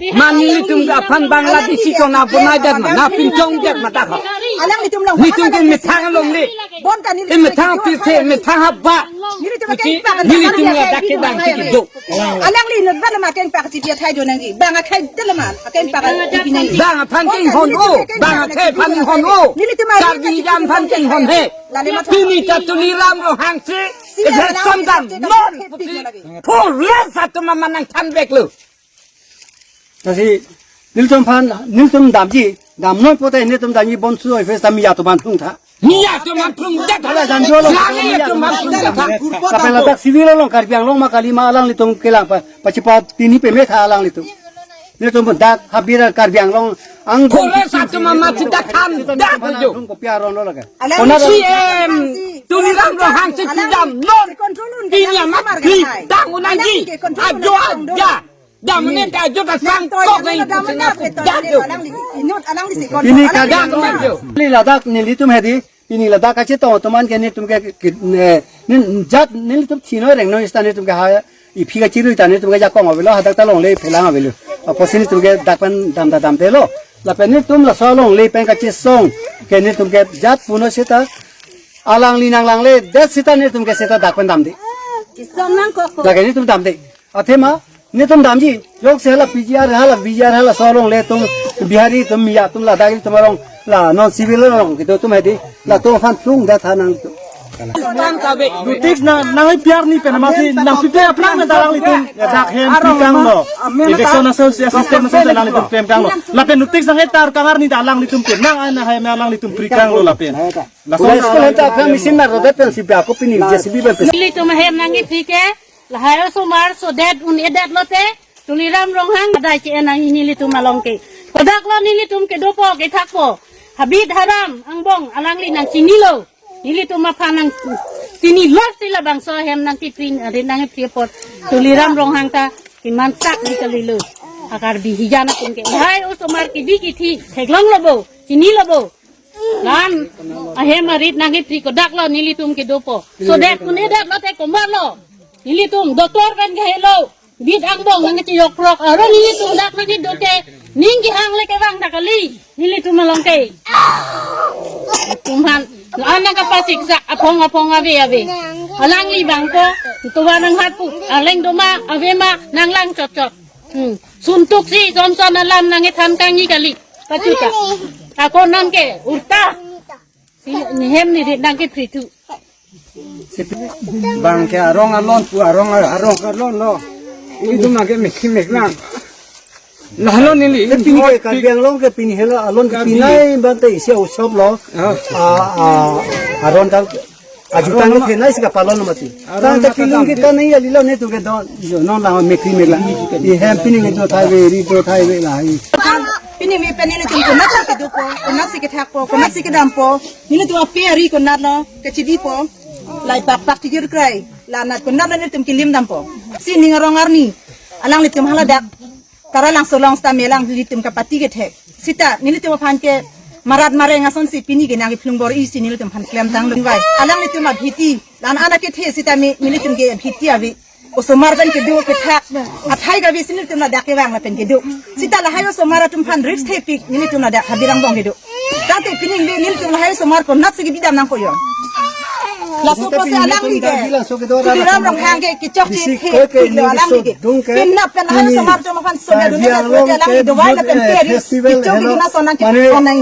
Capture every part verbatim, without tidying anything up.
Mane nelitum aphan Bangladeshi kona bonai det ma, na pinchong det ma ta ko. Alanglitum long. Nelitum ke methang longle. Bon ta nelitum. E methang pirthe, methang haba. Nelitum ke. Nelitum ke dak ke bang ke do. Alangli inut van ma keng pak chipi athai do nangji. Bang akhai dala ma, keng pak chipi nangji. Bang aphan keng hon o, bang akhai aphan hon o. Nelitum. Karbi jam aphan keng hon he. Pini ta Tuliram Ronghang si, ejek sondam non pusi. Pura satu mama nangthan veklo. Lasi, nelitum aphan, nelitum damji, dam non pote nelitum damji bonsu oi fes ta Miya atum aphan phlung tha. Miya atum aphan phlung tha. Hala janjo lo. Miya atum aphan phlung tha. Lapen ladak civil along Karbi Anglong ma kali ma alanglitum kelang pa, pachipa pini peme tha alanglitum. Nelitum dak habir Karbi Anglong ang. Kole satu mama sita khan dak jo. Kopi aron lo lake. Alang kona C M Tuliram Ronghang si kedam non. Pini amat kri tang unangji. Ajo aja. Dam ne ta ajo ta sang kok nai. Dak jo. Pini Karbi Anglong. Pini ladak nelitum hedi. Pini ladak kachetong atum an ke nelitum ke, ke, ne, ne, jat nelitum thino rengno sita nelitum ke ha, iphi kachirui ta nelitum ke jakong avelo, hadak ta longle phelang avelo. Apotsi nelitum ke dak pen dam ta damdelo. Lapen nelitum laso longle pen kachesong ke nelitum ke jat puno sita alangli nanglangledet sita nelitum ke sita dak pen damde. Chisong nangkok. Dak ke nelitum damde. Athema, nelitum damji, jongsi hala P G R, hala B G R, halaso alongle atum, Bihari atum, Miya atum, ladak atum arong, la non civil arong, kedo atum hedi, latum aphan phlung det tha nangtum. Notice na, nang-pi arni pen amatsi, nangpipe aphrang na ta alanglitum, dak hem pri kanglo. Election aso, assistant aso, alanglitum klem kanglo. Lapen notice nang-etar kang arni ta alanglitum klem, nang ana hem alanglitum pri kanglo lapen. Laso school hem ta aphrang machine na rodet pen si ba ko pini J C B pen. Nelitum hem nangkipri ke, lahai osomar sodet un-edet lote, Tuliram Ronghang adai che-en nangji nelitum along ke. Kodak lo nelitum kedopo kethakpo. Habit haram angbong alangli nangchinilo. Nelitum aphan nangchinilo si labangso ahem nangkipri, rit nangkipri apot. Tuliram Ronghang ta kemanchak di kalilo. Akar bihijan atum ke. Lahai osomar kidi kithi. Theklonglo bo. Chinilo bo. Lan ahem arit nangkipri kodak lo nelitum kedopo. Sodet un-edet lote komat lo. Nelitum doctor pen kehelo. Bit angbong nangkechiyok prok. Aro nelitum dak nangkedo ke. Ning kehang le kevang ta kali. Nelitum along ke. Tum han. Lo-an nangkapasiksak aphong aphong ave ave. Alangli bangpo. Tuwa nanghat pu. Aleng doma ave ma nanglang chot chot. Hmm. Suntuk si son son alam nangkethan kangji kali. Pachuta. Ako nang ke urta. Si ni hem ni rit nangkipri thu. Bang ke arong alon pu arong arong alon lo. Itum ke mekhi meklang. Lahlo neli. Te pini ke Karbi Anglong ke pini helo alon ke pinai bang te isi usop lo. Ah. Ah, ah, aron kal. Aju tang ke nai si kapalon mati. Tang ta kiling ke kanai ya lilo netum ke don. Jo non la mekri mekla. I hem pini ke do thai ve, ri do thai ve la. Pini me pini netum ke masa ke dopo, ke masa ke thakpo, ke masa ke dampo. Netum ape ari konat lo, kachidi po. Lai pak pak tijur krai. La nat konat lo netum kilim dampo. Si ning arong arni. Alanglitum haladak. Karalangso along sita me alanglitum kapati kethek. Sita, nelitum aphan ke Marat mareng asonsi pini ke nangkephlung bor-isi nelitum aphan klemtanglo. Alanglitum abhiti, la-an akethe sitame nelitum ke abhiti ave. Osomar pen kedo kethak. Athai kave si nelitum ladak kevang lapen kedo. Sita lahai osomar atum aphan risk thepik nelitum ladak Habirang Angbong kedo. Tangte pini neli nelitum lahai osomar konatsi kebidam nangkok yo. Laso apotsi alangli ke. Laso kedo Tuliram Ronghang ke kechok bisi ke koi ke pik lo neli alangli ke. Sodung ke. Penap pen lahai osomar atum aphan soda Karbi dunia Anglong alangli ke dovai lapen eh, teris. Festival kechok helo. Kena sonang ke mane konang.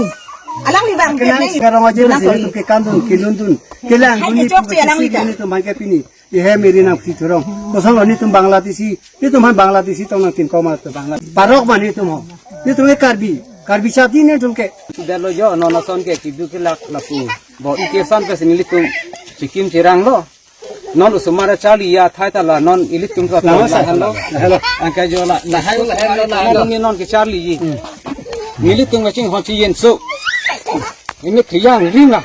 Alangli bang ke kenang nai. Sekarang aja nang nasi koi. Nelitum ke kandun, kelundun, kelang hai duni kechok pun si alangli ke. Nelitum bang ke pini. Ihe meri nangpisi thurong. Kosonlo nelitum Bangladeshi, nelitum aphan Bangladeshi tong nangtin koma to Bangla. Parok ma nelitum ho. Nelitum ke Karbi, Karbi chati nelitum ke. Sudalo jo, non ason ke kedo kelak lapu. Bor-i ke ason ke si nelitum chikim chiranglo. Non osomar charli ya thai ta la non ilitum to. Lama sa. Helo. Helo. Angkai jo la. Lahai osomar la non ni non ke charli yi. Hmm. Nelitum kachinghon chiyen so. Ini kriyang ringa.